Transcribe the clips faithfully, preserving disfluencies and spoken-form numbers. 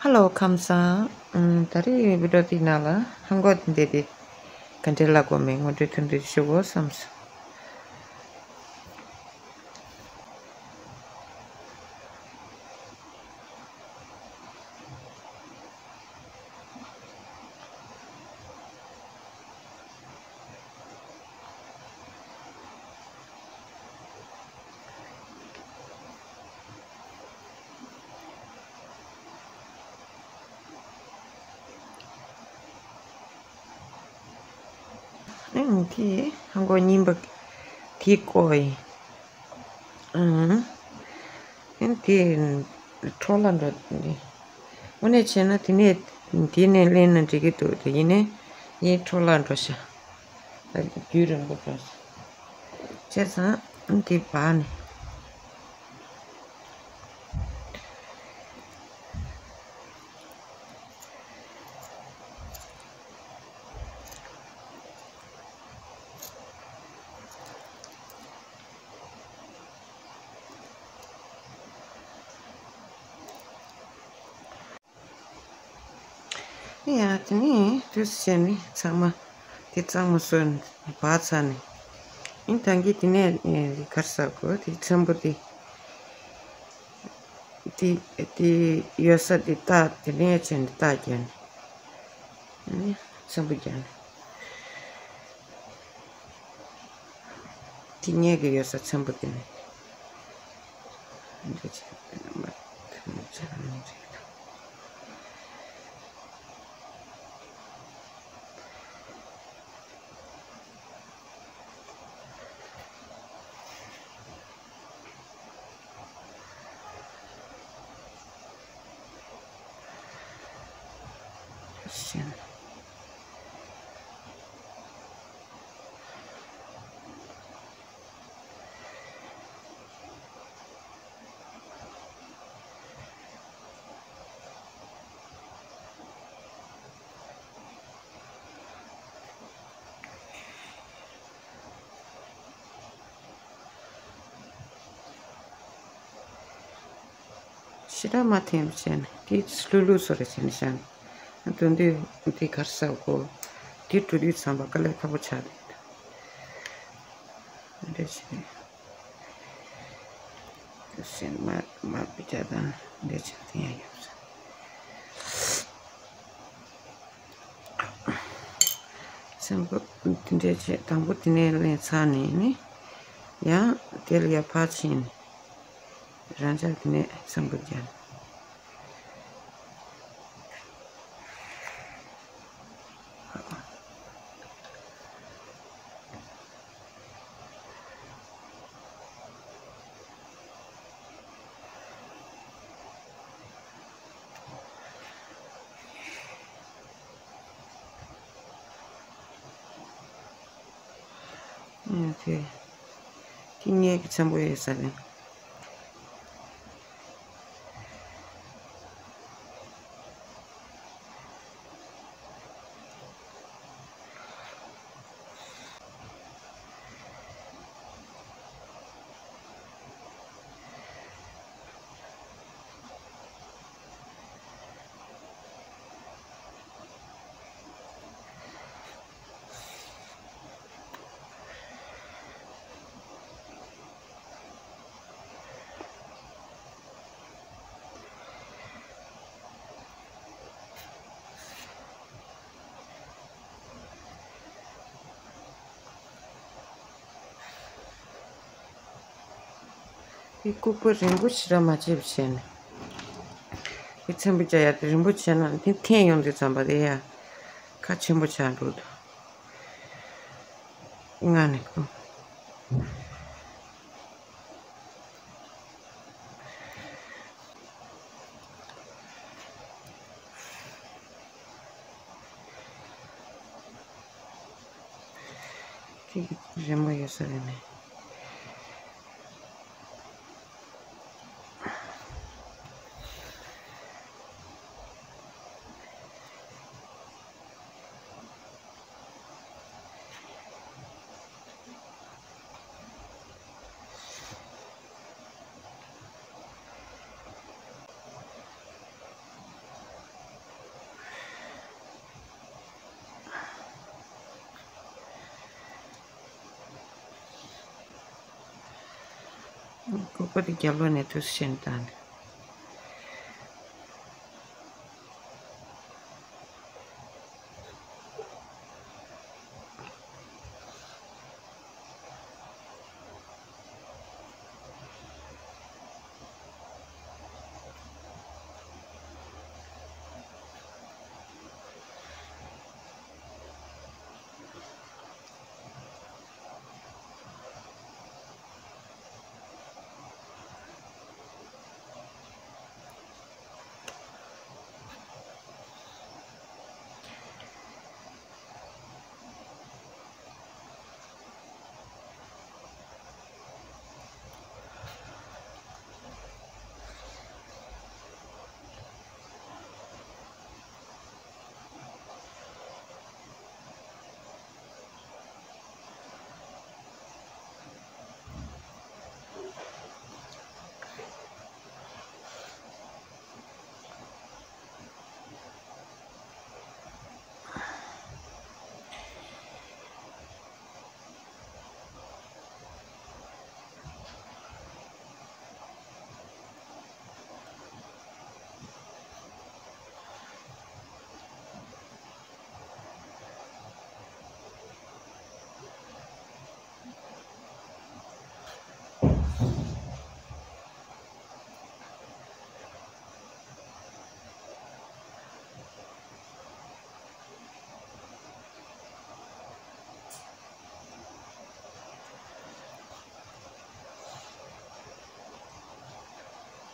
ཧེ་ལོ་ཁམས་བཟང་། ཨམ། ད་རེས་བི་ཌི་ཡོ་འདི་ནང་ལ་ཧང་གོ་འདི་འདི་ག་འདྲས་ལབ་དགོས་མིན་ངོ་སྤྲོད་ཐུང་ཐུང་ཞུ་དགོས་བསམས་སོང་། ཨེ་དེ་ཧང་གོ་རྙིང་པ་དེ་བརྐོས་ཡིན། ཨང་། ཨེ་དེ་འཕྲོ་བརླག་འགྲོ་དེ། དངོས་གནས་བྱས་ན་དེ་ནས་དེ་ནས་ལེན་ན་འགྲིག་གི་འདུག་དེ་ཡིན་ནའི་ཡིན་འཕྲོ་བརླག་འགྲོ་ཤག་རྒྱུན་རིང་པོ་འགྲོ་ཤག་བྱས་ཙང་དེ་བར་ནས། ཡ་དེ་ནས་དུས་སུ་བྱས་ནས་ཚང་མ་དེ་གཙང་མ་བཟོས་ནས་བག་ཚར་ནས། ཨིན་ད་གིན་དེ་ནས་གར་ཟ་དགོས་དེ་ཚོན་པོ་དེ། དེ་དེ་ཡོད་ས་དེ་རྟགས་དེ་ནས་བྱས་ནས་རྟགས་བརྒྱབ་ནས་ཚོན་པོ་བརྒྱབ་ནས། དེ་ངེད་ཀྱི་ཡོད་ས་ཚོན་པོ་དེ་ནས། འདི་ཆ་དེ་ནས་མ་ཐུན་མོང་ཆ་ལ་མི་འགྲིག་ད། ཞེ་དྲག་མ་འཐེན་པ་བྱས་ནས་དེ་ལྷུག་ལྷུག་བཟོ་རེ་བྱས་ནས་བཞག་ནས་དོན་དུ་དེ་གར་ཟ་དགོས། དེ་འགྲོ་དུས་ཙམ་པ་དཀའ་ལས་ཁག་པོ་ཆགས་འདུག་འདྲ་བྱས་ནས། ཞེས་མ་མ་བུ་ཅག་དང་འདྲ་ཆགས་དེ་ཡང་ཡོད་རེད། སེམས་པ་དེ་འདྲ་བྱས་དང་པོ་དེ་ནས་ལེན་ཚར་ནས་ནི་ཡང་དེ་ལ་ཡར་ཕར་ཕྱིན་ནས་རང་ཅག་དེ་ནས་སེམས་པ་བརྒྱབ། ཨ་དེ། དེ་ངའི་གི་ཚན་པོ་ཡོད་ས་རེད། དེ་ལྐུགས་པ་རིང་པོ་ཞེ་དྲག་མ་བྱེད་པ་བྱས་ནས། དེ་ཚན་པོ་བྱ་ཡ་དེ་རིང་པོ་བྱས་ན་དེ་འཐེན་ཡོང་དུས་ཙམ་པ་དེ་ཡ་ཁ་ཆེན་པོ་ཆགས་འགྲོ་འདུག་ང་ནི་ཁོ། དེ་རི་མོ་ཡོད་ས་རེད་ནས། ལྐུགས་པ་དེ་རྒྱབ་ལོགས་ནས་དུས་ཤེས་བཏང་ནས།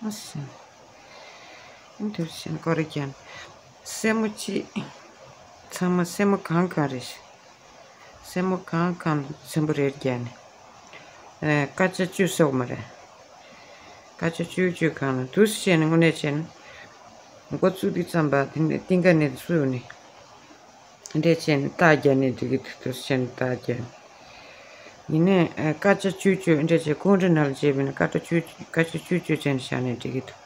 ཨ་སི། འདིར་ཕྱིན་སྐོར་རྒྱན། སེན་མོ་གཅིག་ཚང་མ་སེན་མོ་གང་གང་རེད། སེན་མོ་གང་གང་ཚེམ་བུ་རེར་བརྒྱབ་ནས། ཨེ། སྐར་ཆ་བཅུ་སོགས་མ་རེད། སྐར་ཆ་བཅུ་བཅུ་གང་ལ་དུས་བྱས་ནས་དངོས་གནས་བྱས་ན། འགོ་བཙུགས་དུས་ཙམ་པ་དེ་ནས་གཏིང་ཁ་ནས་བཙུགས་ནས། འདྲས་བྱས་ནས་རྟགས་བརྒྱབ་ནས་འགྲིག་གི་འདུག་དུས་བྱས་ནས་རྟགས་བརྒྱབ་ནས། ཡིན་ནའི་ཨེ། སྐར་ཆ་བཅུ་བཅུ་འདྲས་བྱས་གོང་འདྲ་ནང་ལ་བྱས་པ་ཡིན་ན་སྐར་ཆ་བཅུ་སྐར་ཆ་བཅུ་བཅུ་བྱས་ནས་བཞག་ནས་འགྲིག་གི་འདུག་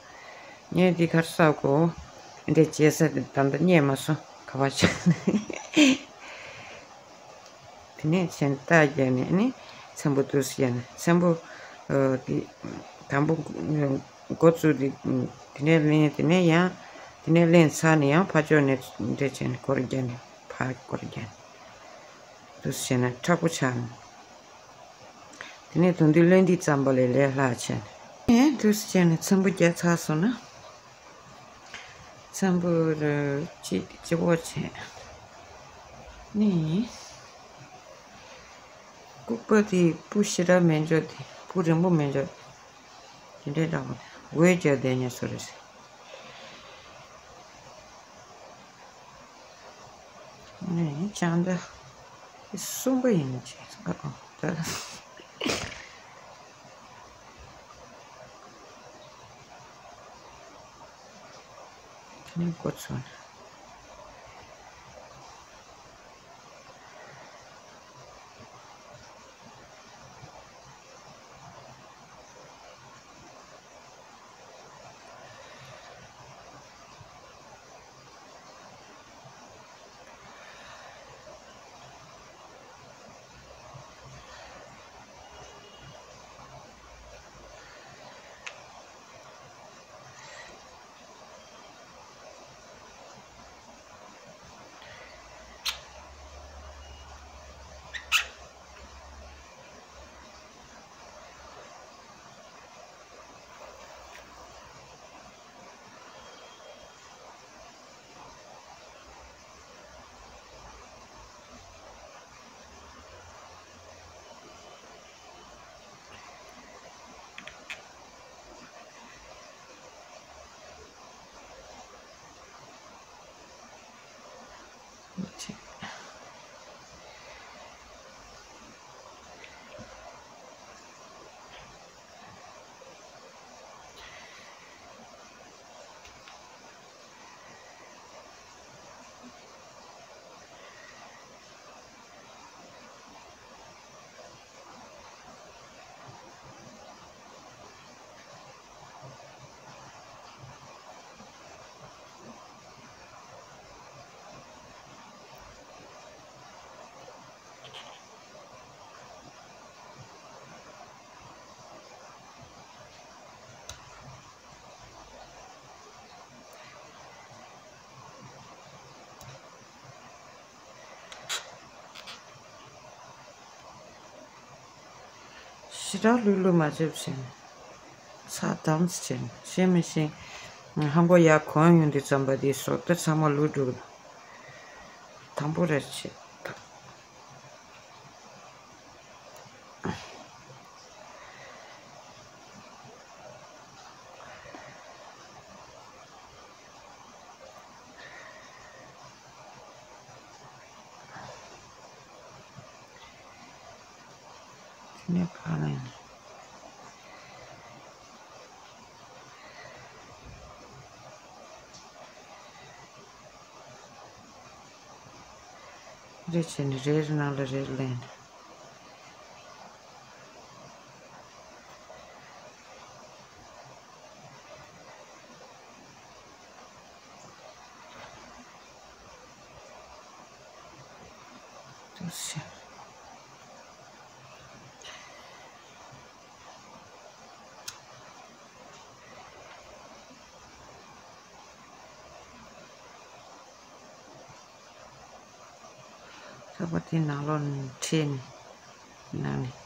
ངས་འདི་གར་བསགས་གོ། འདི་བྱེད་ས་དེ་ད་ལྟ་རྙེད་མ་སོང་ག་བ་ཆགས་ནས། དེ་ནས་ཆེན་རྟགས་བརྒྱབ་ནས་ནི་ཚེམ་བུ་དུས་བརྒྱབ་ནས་ཚེམ་བུ། ཨ། དེ་དང་པོ་འགོ་བཙུགས་དེ་དེ་ནས་ལེན་དེ་ནས་ཡང་དེ་ནས་ལེན་ཚར་ནས་ཡང་ཕར་ཕྱོགས་ནས་འདྲས་བྱས་ནས་སྐོར་བརྒྱབ་ནས་ཕར་སྐོར་བརྒྱབ་ནས་དུས་བྱས་ན་མཁྲེགས་པོ་ཆགས་ནས། དེ་ནས་དོན་དུ་ལོན་དུས་ཙམ་པ་ལས་ལས་སླ་ཆེ། ངས་དུས་བྱས་ནས་ཚེམ་བུ་བརྒྱབ་ཚར་སོང་ན། ཚེམ་བུ་རུ་གཅིག་གཅིག་པོ་བྱས། ནི། ལྐུགས་པ་དེ་སྤུ་ཞེ་དྲག་མེད་འཇོག་དེ་སྤུ་རིང་པོ་མེད་འཇོག་དེ་འདྲའི་འདྲ་པོ་འོད་རྒྱག་བསྡད་ཉེ་སོ་རེད། ནས་ཅང་ད་གསུམ་པ་ཡིན་ཅེས་ཨ་ཨ་ད་ནི་འགོ་ཚུགས་ནས། ཞེ་དྲག་ལྷུག་ལྷུག་མ་བྱེད་བྱས་ནས། ཚྭ་དམ་ཙམ་བྱས་ནས། ཤེས་མི་ཤེས། ཧང་གོ་ཡར་གོན་ཡོང་དུས་ཙམ་པ་དེ་ཟོག་ད་ཚང་མ་ལུག་འགྲོ་གི་འདུག་དང་པོ་རེད་བྱས། དེ་ནས་ཕར་ལེན། རེ་བྱས་ནས་རེ་རེ་ནང་ལ་རེ་ལེན། ཚོགས་པ་དེ་ནང་ལོགས་ནས་ཁྲིད་ནས་ནང་ནས།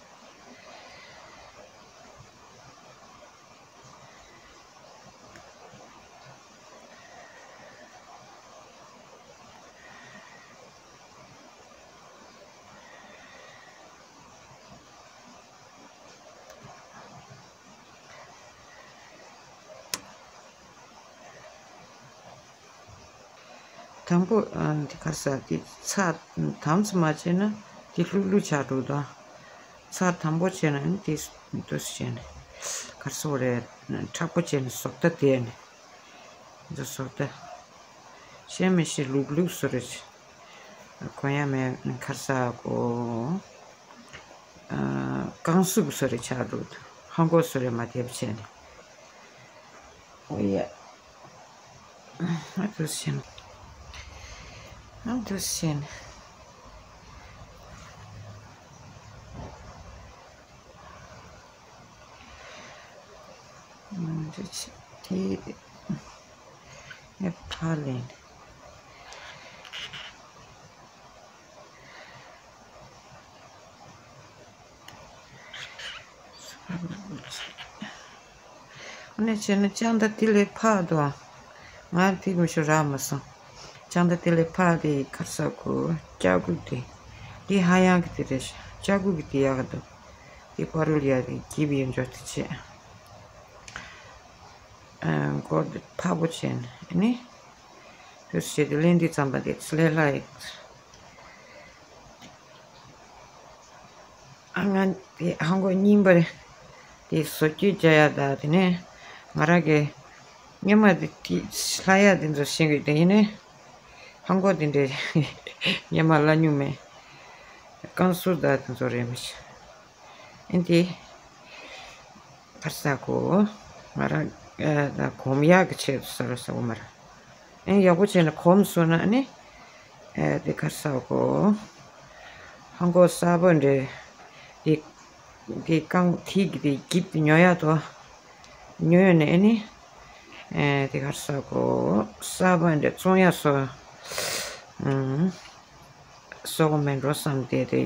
དང་པོ་ཨ་འདི་ག་རེ་ཟེར། འདི་ཚྭ་དམ་ཙམ་མ་བྱས་ན་འདི་ལྷུག་ལྷུག་ཆགས་འགྲོ་དང་། ཚྭ་དམ་པོ་བྱས་ན་ནི་འདི་འདུ་བྱས་ནས་ག་རེ་ཟེར་རེད། མཁྲེགས་པོ་བྱས་ནས་ཟོག་ད་དེ་ནི་འདི་ཟོག་ད་ཤེས་མི་ཤེས་ལྷུག་ལྷུག་བཟོ་རེད། གོན་ཡ་མེད། ག་རེ་ཟེར་གོ། ཨ་རྐང་སུབ་བཟོ་རེ་ཆགས་འགྲོ་འདུག་ཧང་གོ་བཟོ་རེ་མ་བསྡད་པ་བྱས་ནས། ཨོ་ཡ། ཨ་འདུ་ཤེས། ཨ་འདུ་ཤེས། ཨ་འདུ་ཤེས། དེ་ཨེ་ཕ་ལེན། ཨ་ནི་བྱས་ན་ལྕགས་མདའ་དེ་ལས་ཕར་དུ། ང་དེ་མི་ཤོ་རག་མ་སོང་། ལྕགས་མདའ་དེ་ལས་ཕར་དེ་ག་རེ་ཟེར་གོ། ལྕགས་སྒུག་དེ། དེ་ཧ་ཡང་གི་དེ་རེད། ལྕགས་སྒུག་གི་དེ་ཡག་གི་འདུག་དེ་པ་རུལ་ཡ་དེ་གིབ་ཡོད་འཇོག་དེ་བྱས། ཨ་མགོ་དེ་ཕར་པོ་བྱས་ནས་ནི། དེ་བྱས་དེ་ལེན་དུས་ཙམ་པ་དེ་ལས་སླ་ཡི། ཨ་ང་དེ་ཧང་གོ་རྙིང་པ་རེད། དེ་བཟོ་བཅོས་བྱ་ཡ་ད་དེ་ནས་ང་རང་གི་སྔོན་མ་དེ་དེ་ལྷ་ཡ་དེ་ཚོ་ཤེས་གི་དེ་ཡིན་ནས་ཧང་གོ་དེ་འདྲའི་སྔོན་མ་ལ་མྱོང་མེད། རྐང་སུབ་ད་དེ་ཚོ་རེད་མི་ཤེས། ཨེ་འདི། ག་རེ་ཟེར་གོ། ང་རང་ཨ་ད་གོམ་ཡག་གི་ཆེད་དུ་ཟེར་བ་ཟེར་གོ་མ་རེད། ཨེ་ཡག་པོ་བྱས་ནས་གོམས་སོང་ན་ནི། ཨེ་དེ་ག་རེ་ཟེར་གོ། ཧང་གོ་གསར་པ་འདྲ། དེ་དེ་རྐང་ཐིག་གི་དེ་འགྱིབ་དེ་ཉོ་ཡག་དོ། ཉོས་ནས་ཨེ་ནི། ཨེ་དེ་ག་རེ་ཟེར་གོ། གསར་པ་འདྲ་བཙོང་ཡག་སོ། ཨུམ། སོག་མེད་འགྲོ་བསམ་བསྡད་དེ་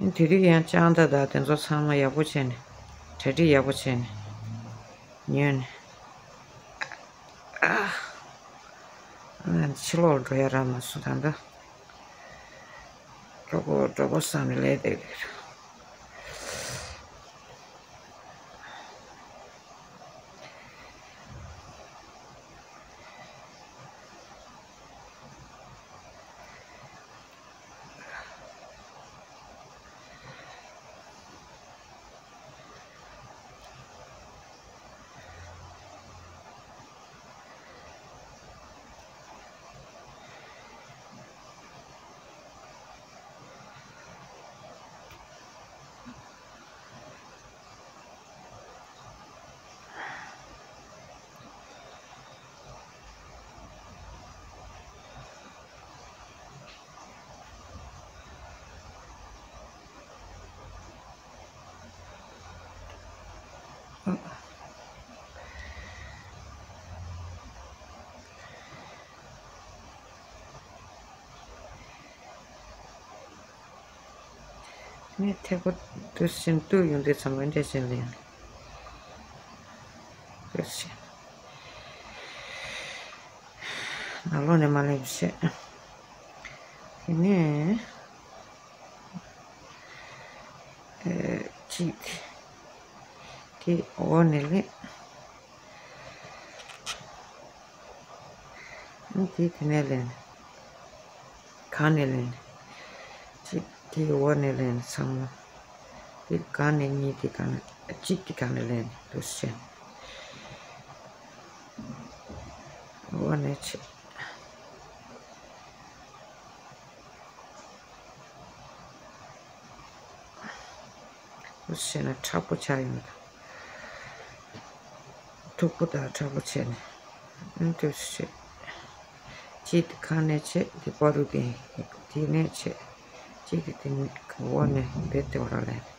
ཡོད། དེ་དུས་ཡང་ལྕགས་མདའ་དང་དེ་ཚོ་ཚང་མ་ཡག་པོ་བྱས་ནས་གྲ་སྒྲིག་ཡག་པོ་བྱས་ནས་ཉོས་ནས། ཨ། ཕྱི་ལོགས་འགྲོ་ཡ་རག་མ་སོང་ད་ལྟ། གྲོགས་པོ་གྲོགས་པོ་བསམ་ནས་ལས་དེ་རེད། ངས་ཐད་ཀོ་དུ་ཟིན་དུ་ཡོང་དུས་ཙམ་པ་འདྲ་ཟིན་ལེན། དུ་ཟིན། ནང་ལོགས་ནས་མ་ལེན་བྱེད། དེ་ནས། ཨེ། གཅིག་དེ་འོག་ནས་ལེན། དེ་དེ་ནས་ལེན། གང་ནས་ལེན། གཅིག་དེ་འོག་ནས་ལེན་ཚང་མ། དེ་གང་ནས་གཉིས་དེ་གང་ནས་གཅིག་དེ་གང་ནས་ལེན་དུ་ཟིན། འོག་ནས་ཆེ། ཟེར་ན་མཁྲེགས་པོ་ཆགས་ཡོང་། མཐུག་པོ་དང་མཁྲེགས་པོ་བྱས་ནས། ཨ་དུ་བྱེད། གཅིག་དེ་གང་ནས་བྱེད་དེ་པ་རུ་དེ། དེ་ནས་བྱེད། གཅིག་དེ་དེ་ནས་འོག་ནས་བེད་དེ་བ་ར་ལས།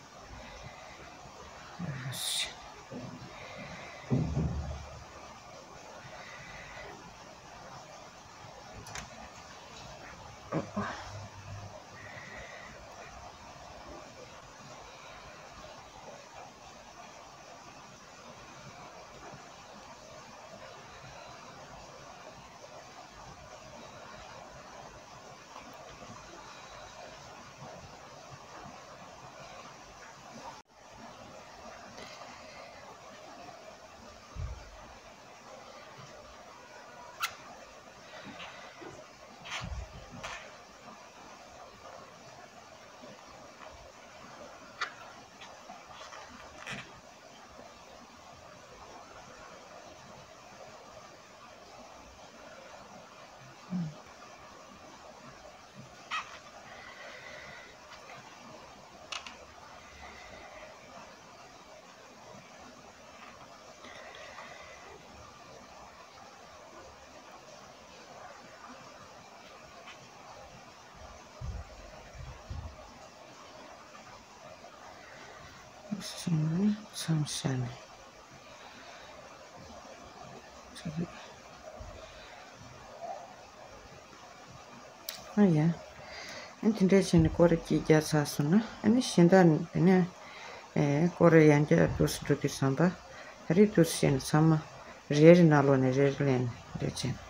མཚམས་བཞག་ནས། ཨ་ཡ། ཨ་དེ་འདྲས་བྱས་ནས་སྐོར་ར་གཅིག་བརྒྱབ་ཚར་སོང་ན། ཨ་ནི་གཞན་དག་ནི་དེ་ནས། ཨེ། སྐོར་ར་ཡང་བསྐྱར་འདུག་སེ་འགྲོ་དུས་ཙམ་པ། ད་རེས་འདུག་སེ་བྱས་ནས་ཚང་མ་རེ་རེ་ནང་ལོགས་ནས་རེ་རེ་ལེན་རེ་བྱས་ནས།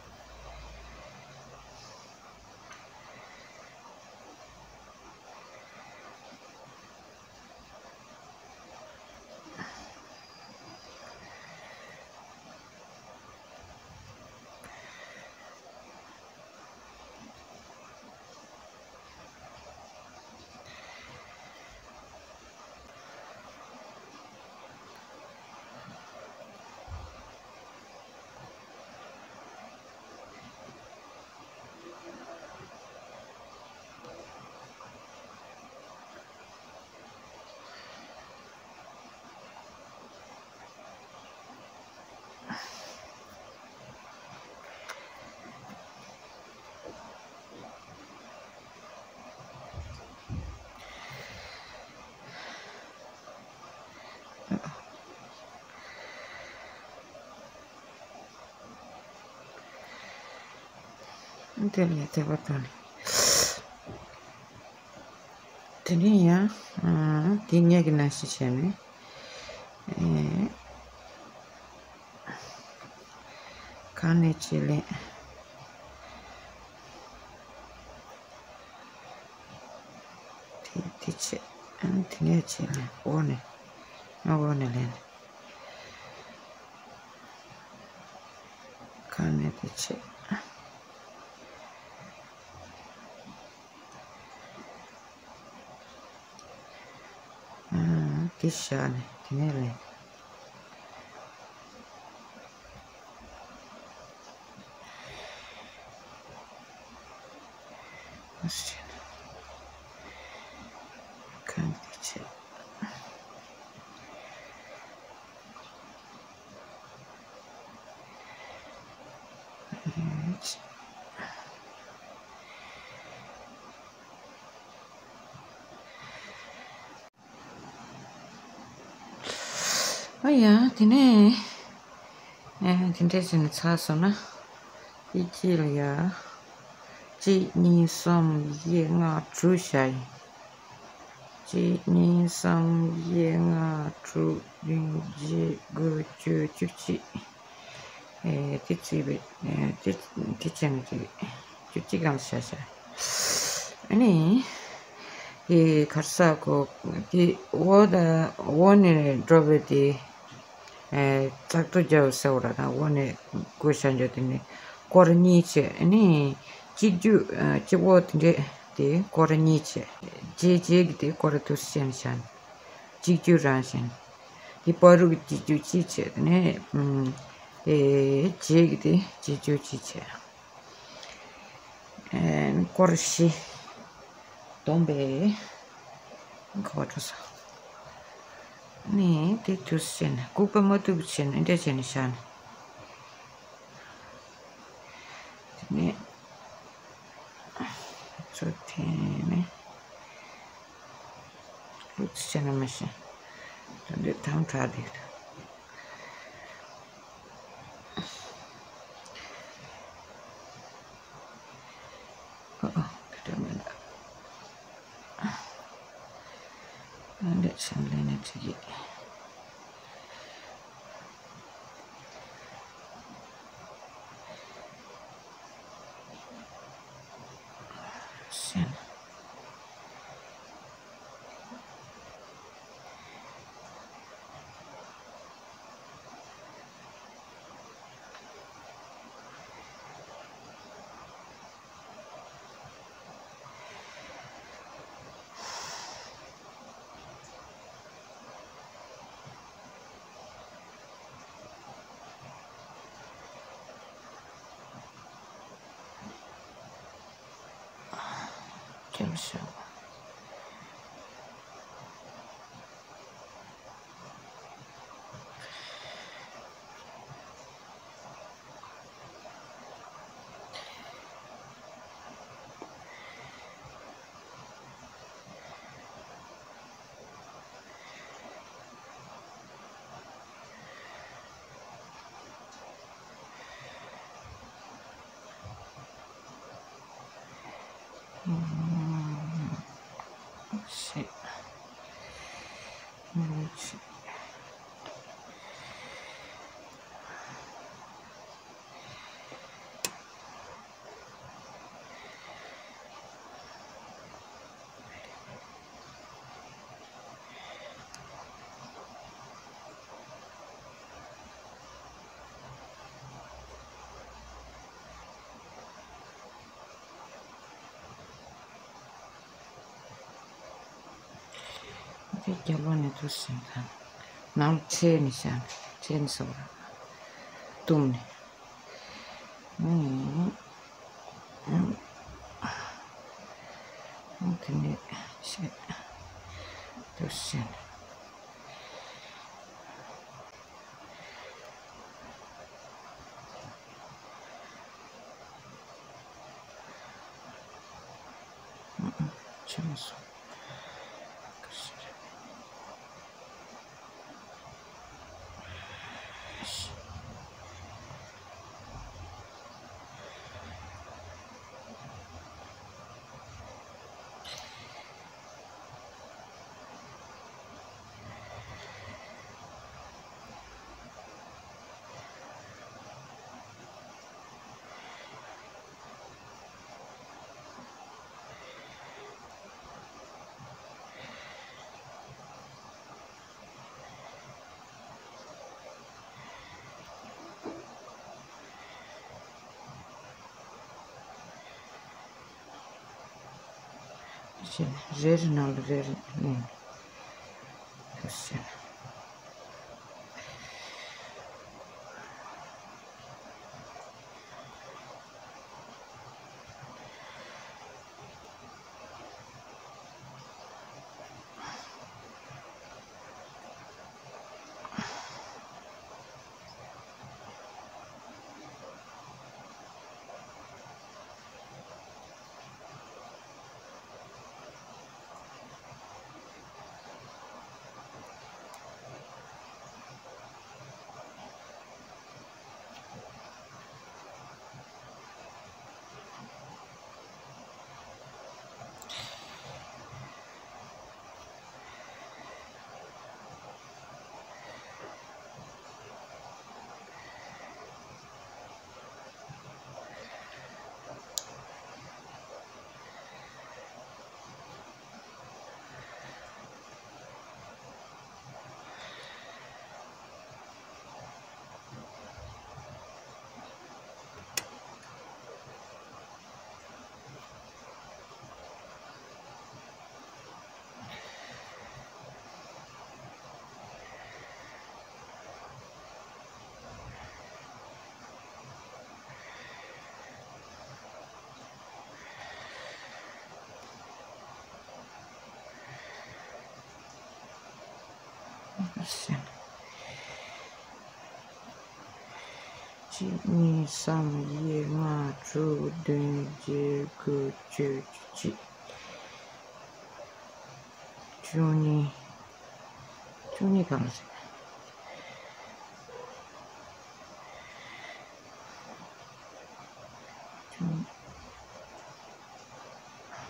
དེ་ལས་དེ་བ་དང་། དེ་ནས་ཡང་། ཨ། དེ་ངེད་ཀྱི་ནང་བཞིན་བྱས་ནས། ཨེ། གང་ནས་བྱེད་ལེན། དེ་དེ་བྱེད། ཨ་ནི་དེ་ནས་བྱེད་ལེན། འོག་ནས། ང་འོག་ནས་ལེན། གང་ནས་དེ་བྱེད། ཨ། དེ་བཞག་ནས་དེ་ནས་ལེན། གང་དེ་བྱེད། ཨ་ཡ། དེ་ནས། ཨ། དེ་འདྲས་བྱས་ནས་ཚར་སོང་ན། དེ་དཀྱིལ་ལ་ཡ། གཅིག་གཉིས་གསུམ་བཞི་ལྔ་དྲུག་བཞག་ཡིན། གཅིག་གཉིས་གསུམ་བཞི་ལྔ་དྲུག་བདུན་བརྒྱད་དགུ་བཅུ་བཅུ་གཅིག་ཨེ་དེ་བརྩིས་པས། ཨེ་དེ་དེ་བྱས་ན་དེ་བཅུ་གཅིག་གང་བྱ་བྱ། ཨ་ནི་དེ་གར་ས་གོ་དེ་འོ་ད་འོ་ནས་འགྲོ་བའི་དེ། ཨེ་ཙག་ཏུ་རྒྱབ་ཟེར་བ་ར་དང་འོ་ནས་དགོས་བྱ་འཇོག་དེ་ནས་སྐོར་གཉིས་བྱས། ཨ་ནི་གཅིག་རྒྱུ་ཨ་གཅིག་པོ་དེ་འདྲས་དེ་སྐོར་གཉིས་བྱས། རྗེས་རྗེས་ཀྱི་དེ་སྐོར་དུ་ཤན་ཤན། གཅིག་རྒྱུ་རང་ཤན། དེ་བར་རུ་གི་གཅིག་རྒྱུ་གཅིག་བྱས། དེ་ནས་ཨུམ་དེ་རྗེས་ཀྱི་དེ་གཅིག་རྒྱུ་གཅིག་བྱས། ཨེ་སྐོར་བཞི་བསྡོམས་པས་ག་བ་འགྲོ་ས། ནི་དེ་དུས་བྱས་ན་ལྐུགས་པ་མ་ཐུབ་བྱས་ན་འདྲ་བྱས་ནས་བཞག་ནས། དེ་ནས་ཚུར་འཐེན་ནས་ལུགས་བྱས་ན་མ་ཤེས། ད་འདི་དམ་དྲག་དེ། ཨ་ཨ་དེ་འདྲ་མིན་ད། ཨ་འདི་སེམས་ལས་ནས་ཅིག་གིས། སེམས། སྐྱབས་ཤོག་དེ་རྒྱབ་ལོགས་ནས་དུ་ཟིན་དང་། ནང་ལ་ཁྲལ་ནས་བཞག་ནས་ཁྲལ་ནས་སོང་བ་བཏུམ་ནས། ཨུམ། ཨུམ། དེ་ནས་བཤད་དུ་ཟིན། ཆེན་སོང་། རེ་རེ་ནང་ལ་རེ་རེ་ནས་ཕུད་ཤེས། གཅིག་གཉིས་གསུམ་བཞི་ལྔ་དྲུག་བདུན་བརྒྱད་དགུ་བཅུ་གཅིག་བཅུ་གཉིས། བཅུ་གཉིས་གང་ཟེར།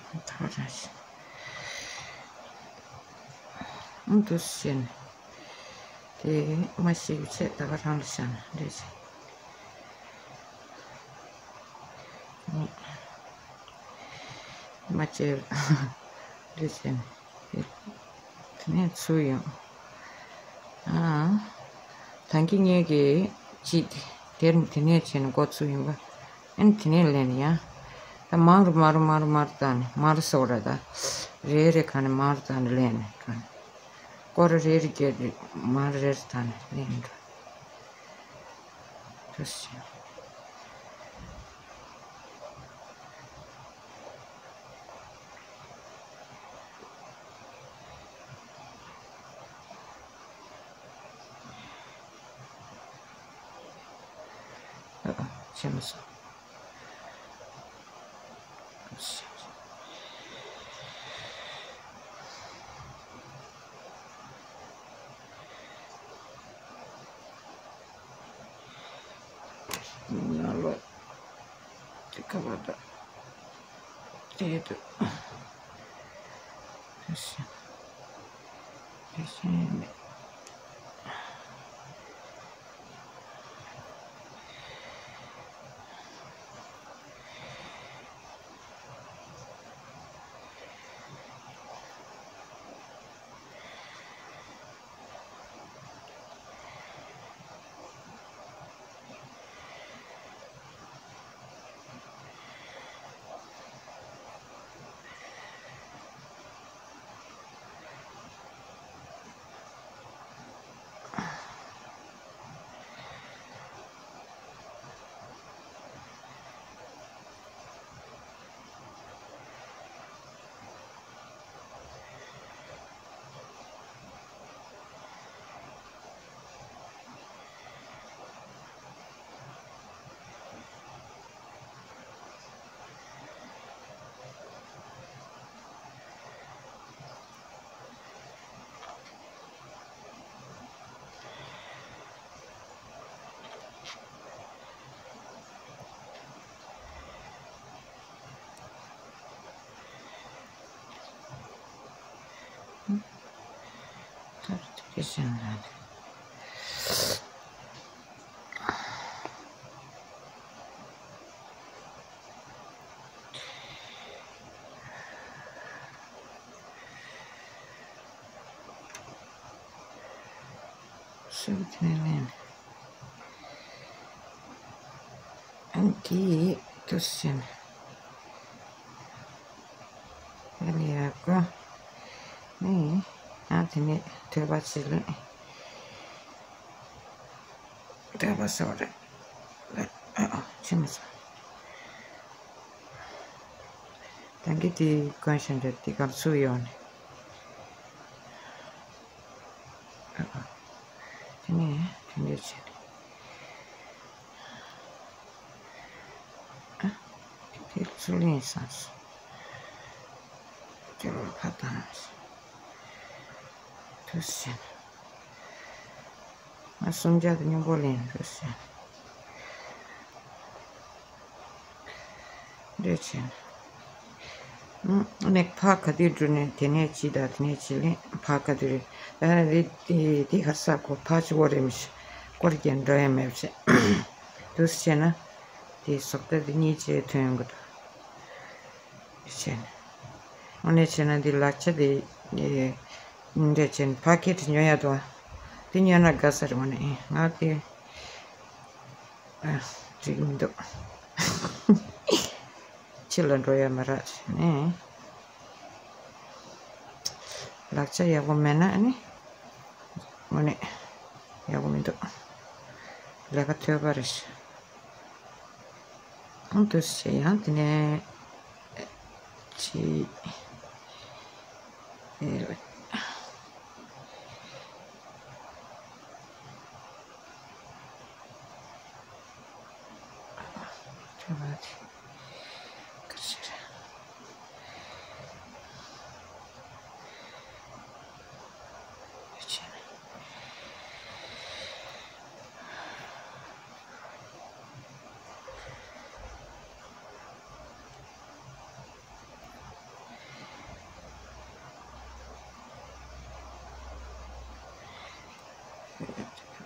ད་ག་རང་ཞིག་ཨུ་འདུག་སེ་བྱས་ནས། དེ་མ་ཤེས་པའི་ཚེ་ད་ག་རང་ལ་བཞག་ན་འདྲ་ཞིག་མ་བྱས་འདྲ་བྱས་ནས། དེ་ནས་ཚུར་ཡོང་། ཨ། ད་གིན་ངེད་ཀྱིས་ཅིག་དེར་དེ་ནས་བྱས་ནས་འགོ་ཚུགས་ཡིན་པ། ཨ་ནི་དེ་ནས་ལེན་ཡ། ད་མར་མར་མར་མར་བཏང་ནས་མར་སོགས་ར་ད། རེ་རེ་ག་ནས་མར་བཏང་ནས་ལེན་ནས་ག་ནས། སྐོར་རེ་རེ་བརྒྱབ་རེ་མར་རེ་རེ་བཏང་ནས་ལེན་འགྲོ། ཐུགས་རྗེ་ཆེ། ཨ་ཨ། ཕྱིན་མི་སོང་། ཡང་ལོ། དེ་ག་བ་ད། དེ་དུ། དེ་བཞིན། དེ་བཞིན་མེད། སུ་དེ་ནས་ལེན། ཨ་ནི་དེ་ཡིས་དུ་ཟིན། ཨ་ནི་ཡག་གོ། ནི་ཨ་དེ་ནས་ཐོས་པ་ཅི་ལེན། ཐོས་པ་སོགས་རེད། ཨ་ཨ་ཕྱིན་མི་སོང་། ད་གིན་དེ་གོན་བཞིན་རེད། དེ་གར་ཚུར་ཡོང་ནས། ཨ་ཨ། དེ་ནས་དེ་འདྲས་བྱས་ནས། ཨ། དེ་ཚུར་ལེན་བསམ་སོང་། དེ་ལོ་ཕ་དང་། དུ་ཟིན། ང་སུམ་བརྒྱ་དང་སྙིང་པོ་ལེན་དུ་ཟིན། འདྲ་བྱས་ནས། ཨ་ནི་ཕར་ག་དུས་འགྲོ་ནས་དེ་ནས་ཅི་དང་དེ་ནས་ཅི་ལེན། ཕར་ག་དུས་རེད། ཨ་རེད་དེ་དེ་ག་ས་གོ་ཕར་ཅི་བོ་རེད་མི་ཤེས། སྐོར་རྒྱག་འགྲོ་ཡ་མེད་པ་བྱས། དུ་བྱས་ན་དེ་ཟོག་རྟ་དེ་གཉིས་བྱས་ཐོན་ཡོང་གི་འདུག་བྱས་ནས། དངོས་གནས་བྱས་ན་འདི་ལག་ཆ་དེ་འདྲ་བྱས་ནས་ཕ་སྐད་དུ་ཉོ་ཡ་འདུག་དེ་ཉོས་ན་དགའ་ས་རེད། དངོས་གནས་ང་དེ། ཨ། འགྲིག་མི་འདུག་ཕྱི་ལ་འགྲོ་ཡ་མ་རག་བྱས་ནས། ལག་ཆ་ཡག་པོ་མེད་ན་ཨ་ནི། དངོས་གནས་ཡག་པོ་མི་འདུག་ལས་ཀ་ཐོལ་པ་རེད་ཤག་ཨང་། དུ་བྱས་ཡང་དེ་ནས་ཅི། ཨེ།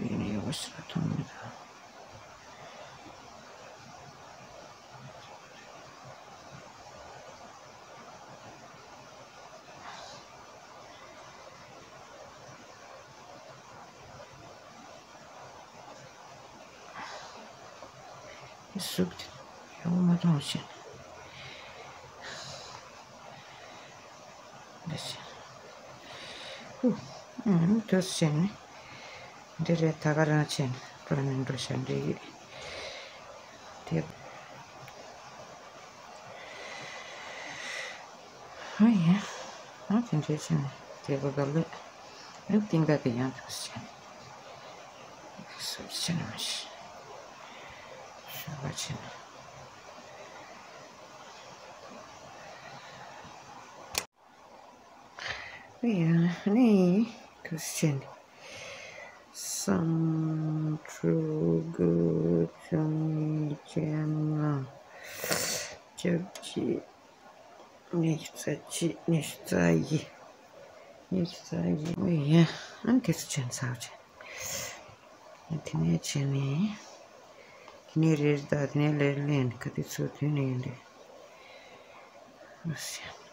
ཡིན་ཡོད་ཟེར་མཐོང་མི་འདུག་གཟུགས་དེ་ཡོང་མ་མཐོང་ཞིང་། འདི་བྱས། ཨུ། ཨུ། དུས་བྱས་ནས། འདི་རེད། ད་ག་རང་བྱས་ནས་པར་མིང་འགྲོ་བྱ་འདྲི་ཡིག་དེ། ཨ་ཡ། ཨ་དེ་འདྲས་བྱས་ནས་དེ་ག་ག་ལེ། ཨ་ཏིང་ག་དེ་ཡང་དུས་བྱས་ནས། སུ་བྱས་ནས་མ་ཤི། ཤོད་པ་བྱས་ནས། ཡང་ནི་དུས་ཆེན། སམ་ཕྲུ་གུ་བཅུ་གཉིས་བཅོ་ལྔ། བཅོ་བརྒྱད། ཉི་ཤུ་རྩ་གཅིག་ཉི་ཤུ་རྩ་བཞི། ཉི་ཤུ་རྩ་བཞི། ཡང་ཨ་ནི་དུས་ཆེན་ཚར་བྱས། དེ་ནས་བྱས་ནས། དེ་ནས་རེད་ད། དེ་ནས་ལེར་ལེན་ག་དུས་ཚོད་དུས་ནས་ཡིན་དུས། ཨ་ཤ།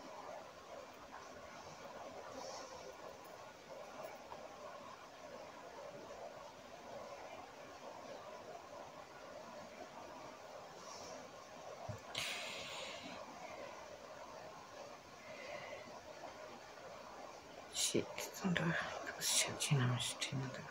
ཤིག་ཙང་འདྲ་ཤ་ཅི་ནང་ཞིག་ཁྲིད་མི་འདུག་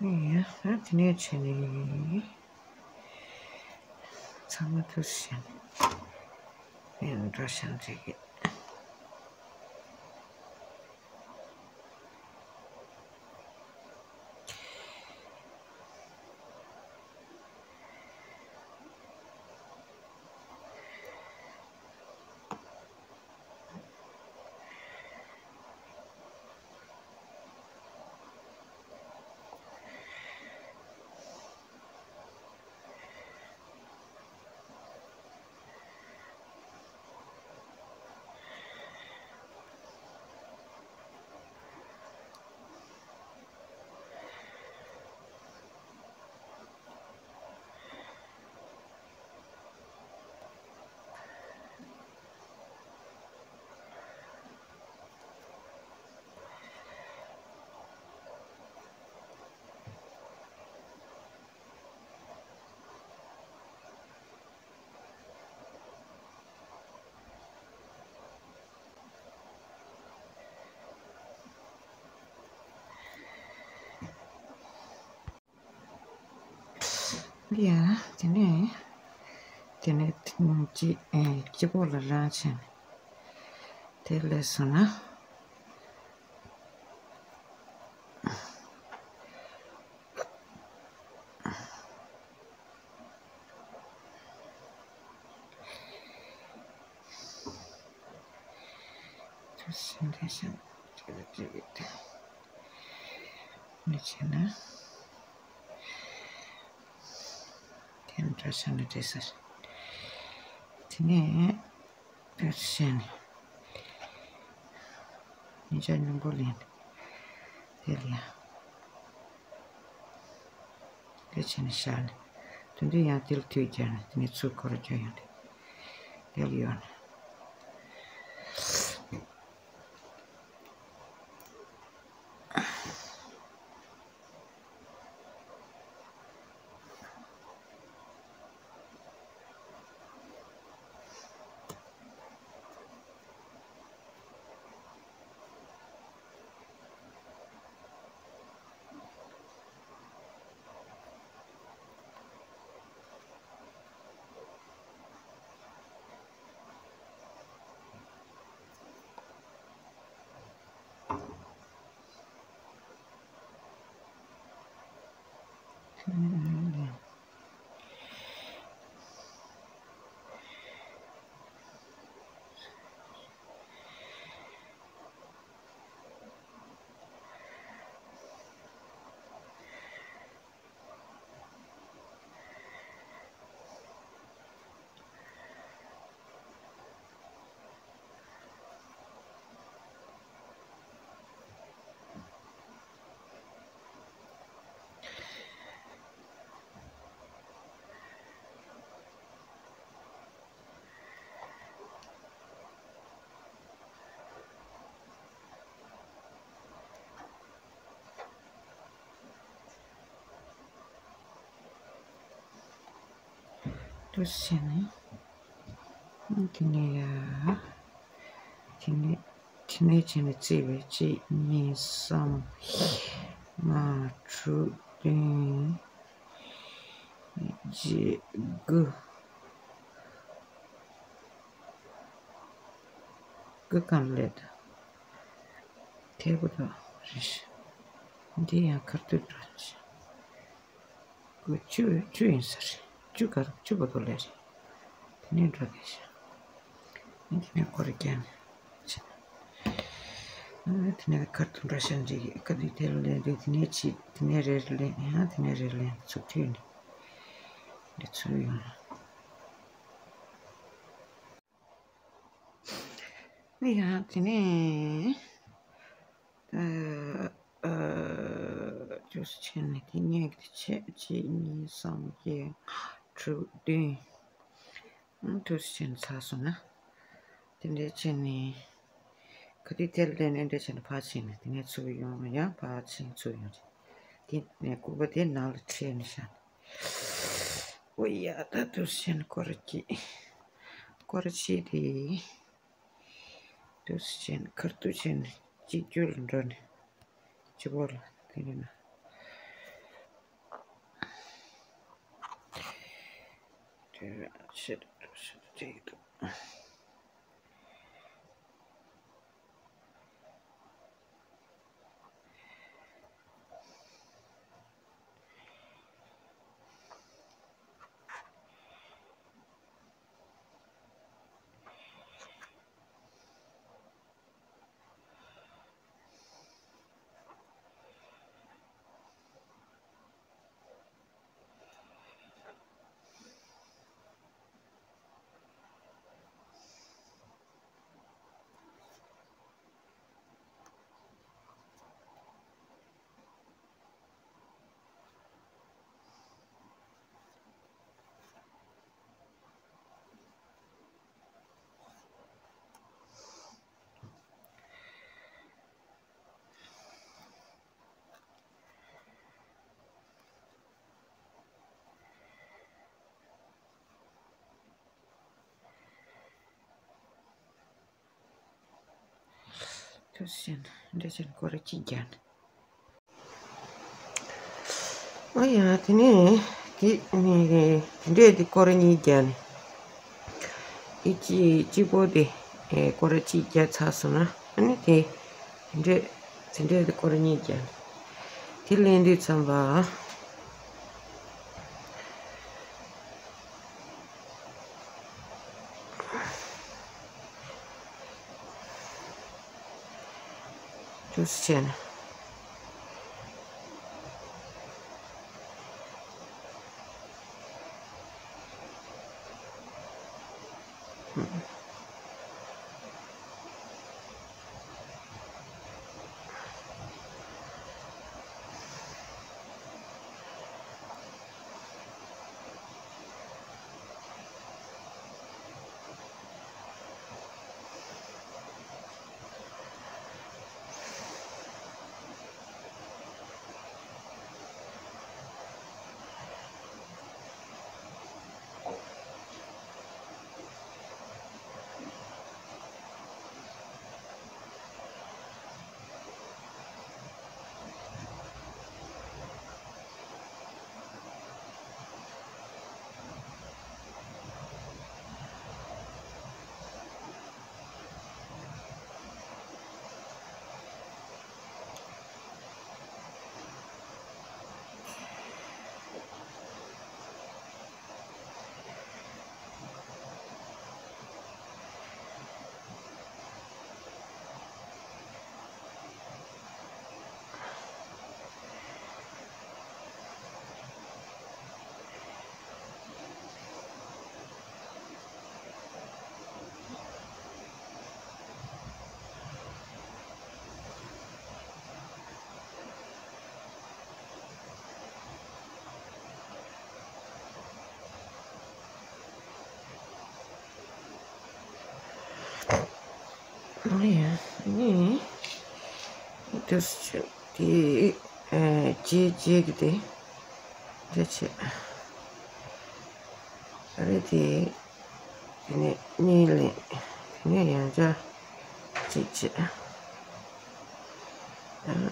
ཡ། ད་དེ་ནས་བྱས་ནས། ཚང་མ་ཐུགས་ཞེན། ཡང་འགྲོ་ཞང་རེ་གི། ཡ། དེ་ནས། དེ་ནས་གཅིག་ཨེ་གཅིག་པོ་ལ་རང་བྱས་ནས། དེ་ལས་སོང་ན། མི་བྱེད་ན། དེ་འདྲ་བྱས་ནས་བྲིས་ཟེར། དེ་ནས་དེར་བྱས་ནས། ཉིན་ཞག་སྙིང་པོ་ལེན། དེ་ལ་ཡང་། དེ་བྱས་ནས་བཞག་ནས། དེ་འདྲ་ཡང་དེ་ལ་དུས་བརྒྱབ་ནས་དེ་ནས་ཚུར་འཁོར་རྒྱུ་ཡོང་དེ། དེ་ལ་ཡོང་ནས། འདུག་སེ་བྱས་ནས། དེ་ནས་ཡ། དེ་ནས་དེ་ནས་བྱས་ནས་བརྩིས་པའི་གཅིག་གཉིས་གསུམ། ལྔ་དྲུག་བདུན། བརྒྱད་དགུ། དགུ་གང་ལེད། དེ་བུ་དང་རེ་ཞིག་འདི་ཡང་ཁར་ཏུ་འགྲོ་ཞིག་བཅུ་བཅུ་ཡིན་ས་རེད། བཅུ་གར་བཅུ་བོ་དོ་ལེ་རེད། དེ་ནས་འགྲོ་དེ་ཤ། དེ་ནས་སྐོར་རྒྱག་ནས། དེ་ནས་ཁར་ཐུག་འགྲོ་ཤ་འགྲིག་གི་ཀ་དུས་དེ་ལ་ལེན་དུས་དེ་ནས་ཅི་དེ་ནས་རེ་རེ་ལེན་ཡང་དེ་ནས་རེ་རེ་ལེན་ཚུགས་ཐུབ་ནས་འདི་ཚུར་ཡོང་ལ། ནི་ཡང་དེ་ནས། ཨ། ཨ། ཅུང་ཟད་བྱས་ནས་དེ་གཉིས་ཀྱི་ཆེད་གཅིག་གཉིས་གསུམ་བརྒྱད་དྲུག་བདུན། ཨ། ཅུང་ཟད་བྱས་ནས་ཚར་སོང་ན། དེ་འདྲས་བྱས་ནས། ག་དུས་དེར་ལས་ནས་འདྲས་བྱས་ནས་ཕར་ཕྱིན་ནས་དེ་ནས་ཚུར་ཡོང་ཡང་ཕར་ཕྱིན་ཚུར་ཡོང་རེད། དེ་ནས་སྐུད་པ་དེ་ནང་ལ་ཁྲིད་ནས་བཞག་ནས། ཨོ་ཡ་ད་དུ་བྱས་ནས་སྐོར་གཅིག་སྐོར་གཅིག་དེ། དུ་ཞེན་ཁར་དུ་ཞེན་གཅིག་གྱུར་འགྲོ་ནས་སྤྱི་བོ་ལ་དེ་ནས་ན། དེ་ཞེ་དུ་ཞེ་དུ་ཅིག་ཏུ། ཐུགས་ཞེན་འདྲེ་ཅན་སྐོར་གཅིག་བརྒྱབ་ནས། ཨོ་ཡ་དེ་ནས་དེ་ནས་དེ་འདྲས་དེ་སྐོར་གཉིས་བརྒྱབ་ནས། དེ་གཅིག་གཅིག་པོ་དེ་སྐོར་གཅིག་བརྒྱབ་ཚར་སོང་ན་ཨ་ནི་དེ་དེ་འདྲས་དེ་འདྲས་དེ་སྐོར་གཉིས་བརྒྱབ་ནས་དེ་ལེན་དུས་ཙམ་པ། ཅུང་ཟད་བྱས་ནས། ཡ་ནི་དུས་ཆེ་དེ་ཨེ་ཅི་ཅི་གི་དེ་དེ་ཆེ་རེད་དེ། དེ་ནས་གཉིས་ལེན། དེ་ནས་ཡང་བསྐྱར་གཅིག་བྱེད། ཨ།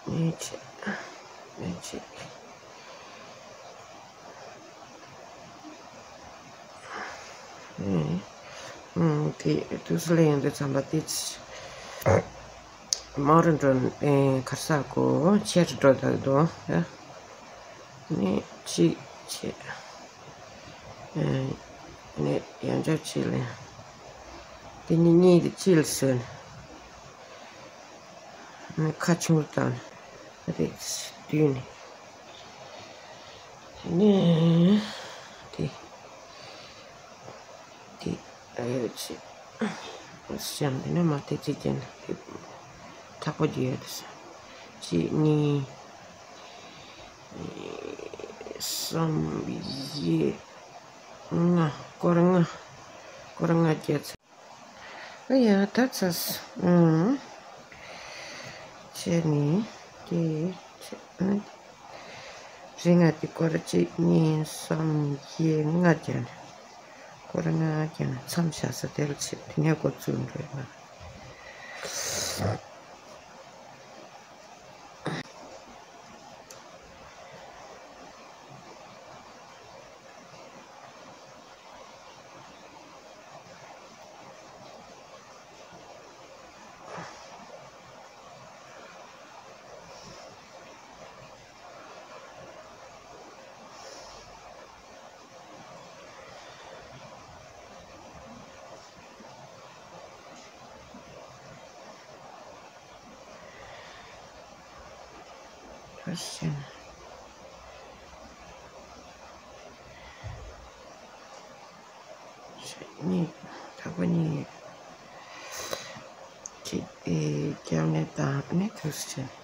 གཉིས་བྱེད། གཉིས་བྱེད། ཨེ། ཨུམ། དེ་དུས་ལེན་ཡོང་དུས་ཙམ་པ་དེ། མང་རུ་འགྲོ། ཨེ། གར་ས་གོ་ཆེ་རུ་འགྲོ་ད་དོ། ཨ། ནི་གཅིག་བྱེད། ཨེ། ནི་ཡང་བསྐྱར་གཅིག་ལེན། དེ་ནི་གཉིས་དེ་གཅིག་ལ་སོན། ནི་ཁ་ཆུང་རུ་བཏང་། ཨ་དེ་བསྡུས་ནས། ནི་དེ། དེ་ཨེ་ཆེ། སྤྱང་དེ་ནས་མ་དེ་ཚིག་ཅན་དེ་ཐག་པ་རྒྱུ་ཡོད་དེ། གཅིག་གཉིས་གསུམ་བཞི་ལྔ། སྐོར་ལྔ། སྐོར་ལྔ་བརྒྱབ་ཚེ། ཨ་ཡ་ད་ཚ་སོང་། བྱས་ནས་དེ་བྱས་ན། རིང་ང་དེ་སྐོར་གཅིག་གཉིས་གསུམ་བཞི་ལྔ་བརྒྱབ་ནས། སྐོར་ལྔ་བརྒྱབ་ནས་མཚམས་བཞག་ས་དེ་ལ་བྱེད། དེ་ནས་འགོ་བཙུགས་འགྲོ་ཡ། ཕར་ཕྱིན། གཉིས། ཐག་པ་གཉིས། གཅིག་དེ་རྒྱབ་ནས་བཏང་ནས་དུས་ཕྱིན།